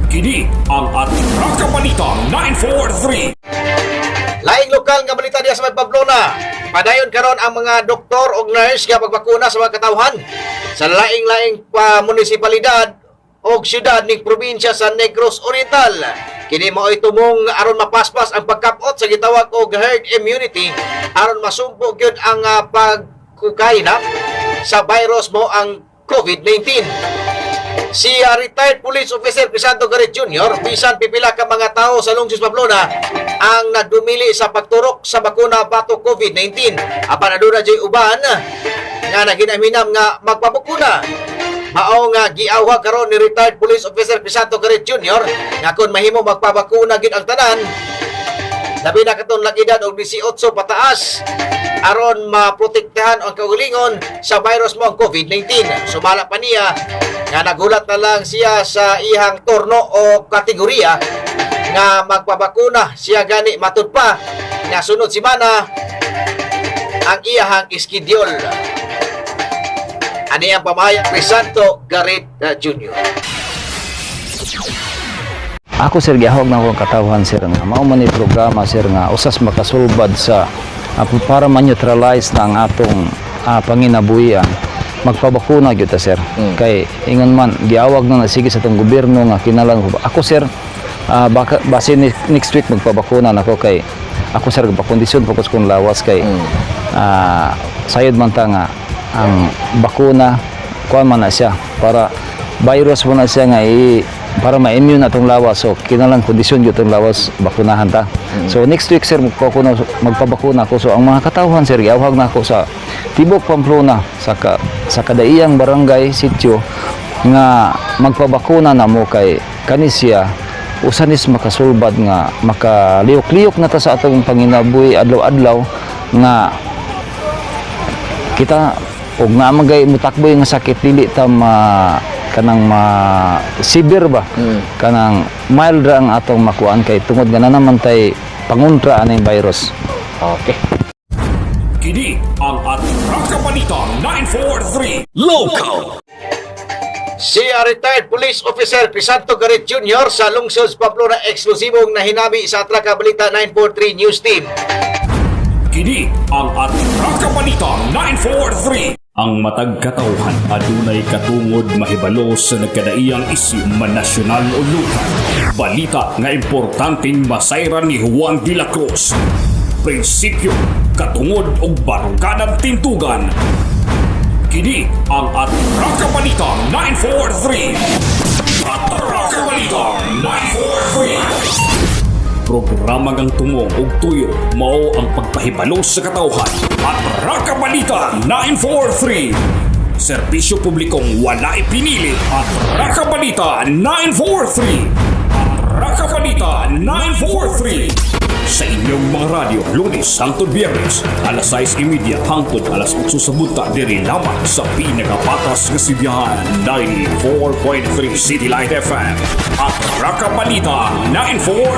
Kini ang Atraka Balita 943. Laing lokal nga balita diya sa may Pamplona. Padayon karon ang mga doktor o nurse nga pagbakuna sa mga katawhan sa laing-laing pa munisipalidad o syudad ning probinsya sa Negros Oriental. Kini mao'y tumong aron mapaspas ang pagkapot sa gitawag og herd immunity aron masumpo gyud ang pagkukay na sa virus mo ang COVID-19. Si retired police officer Crisanto Garit Jr., bisan pipila ka mga tao sa lungsod Pamplona ang nagdumili sa pagturok sa bakuna batok COVID-19. Apan aduna jay uban nga naghinamhinam nga magpabakuna. Mao nga giawhag karon ni retired police officer Crisanto Garit Jr. nga kon mahimo magpabakuna gid ang tanan, labi na katong lag-edad og 18 pataas, aron maprotektahan ang kaugalingon sa virus mo ang COVID-19. Sumala pa niya nga nagulat na lang siya sa iyang turno o kategorya nga magpabakuna siya, gani matud pa nga sunod semana ang iyahang schedule. Ani ang pamahayag Crisanto Garit Jr. Ako, sir, giawhag na akong katawhan, sir, nga mao man ni programa, sir, nga usas makasulbad sa para ma-neutralize na ang atong panginabuhian, magpabakuna gyud ta, sir, kay ingon man giawhag na sige sa atong gobyerno nga kinahanglan. Ako, sir, baka base next week magpabakuna nako kay ako, sir, bakondisyon pa ko sa kong lawas kay sayod man ta nga ang bakuna kuan man na siya para virus mo na siya nga para ma-immune atong lawas, so kinahanglan kondisyon gyud atong lawas, bakunahan ta. So next week, sir, magpabakuna ko. So ang mga katawhan, sir, giawhag na ako sa tibok Pamplona sa kadaiyang barangay, sitio nga magpabakuna na mo kay kani siya usa nis makasulbad nga makaliyok-liyok na ta sa atong panginabuhi adlaw-adlaw nga kita og naa man gay mutakboy nga sakit, dili ta ma kanang ma severe ba, kanang mild ra ang atong makuan kay tungod nga na naman tay pangontra aning virus. Okay. Kini ang Atraka Balita 943 Local. Si retired police officer Crisanto Garit Jr. sa lungsod sa Pamplona, eksklusibong nahinami sa Atraka Balita 943 News Team. Kini ang Atraka Balita 943. Ang matag katawhan adunay katungod mahibalo sa nagkadaiyang isyu man nasyonal o lokal. Balita nga importanteng masayran ni Juan de la Cruz. Prinsipyo, katungod og baruganan tintugan. Kini ang Atraka Balita 943. Atraka Balita 943. Programa ngang tumong ug tuyo mao ang pagpahibalo sa katawhan. Atraka Balita 943. Serbisyo publikong wala ipinili. Atraka Balita 943. Atraka Balita 943. Sa inyong mga radyo, Lunes hangtod Biyernes, alas 6:30 hangtod alas 8 sa buntag, diri lamang sa pinakapatas nga sibihan, 94.3 City Light FM. Atraka Balita 94.